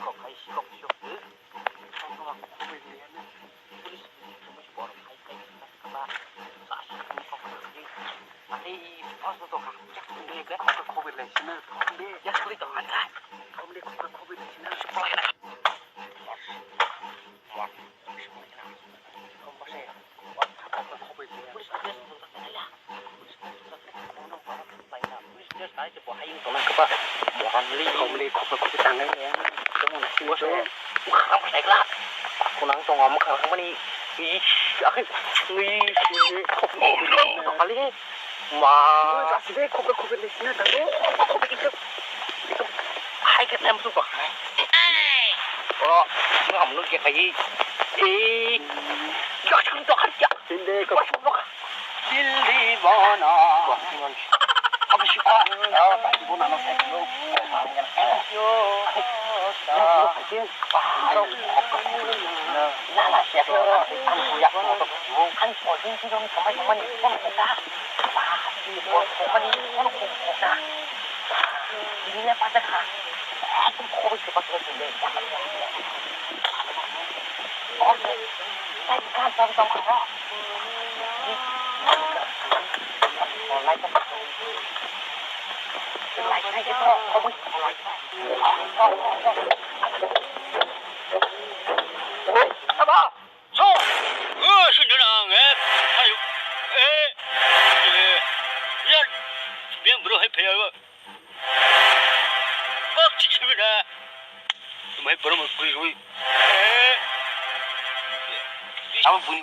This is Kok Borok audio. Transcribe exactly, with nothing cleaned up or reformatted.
Kok hai sikok sikok se. Tongtong ang khoboi liya na. Police ni khoboi borok hai kai kha kha ba. Sa sa ni kok kha ni. Ani boss no to kha. Chak ni be kok khoboi lai sina. Be ya suri to kha. Khoboi khoboi lai sina. Kunang tongo, mwkhang mani. Ish, akhe, ish, ish, kali. Ma. Hai ke nem tu kok. Oh, ngam nu ke kai. Eh. Yak chang to khat ya. Sinde ko. Dildi bona. Apa sih, Pak? Ah, pasti bona no saya dulu. Yo. Lala siya ko ang ang kuya ko to ko ang ko din si dong kamay kamay ni ko ko ta. Ba ni ko ko mani ko ko ko ta. Ini na pa ta ka. Ko ko ko ko ko. Ko ko. Sai ka sa sa ko. Ko lai ko. Lai sai ko ko. Aba! So! Oh, sundana, eh, ayo. Eh, eh, ya, biang bro, hai, phaya, ba. Bak, chik, chik, na. Mai, bro, mai, kuri, rui. Eh. Aba, buni.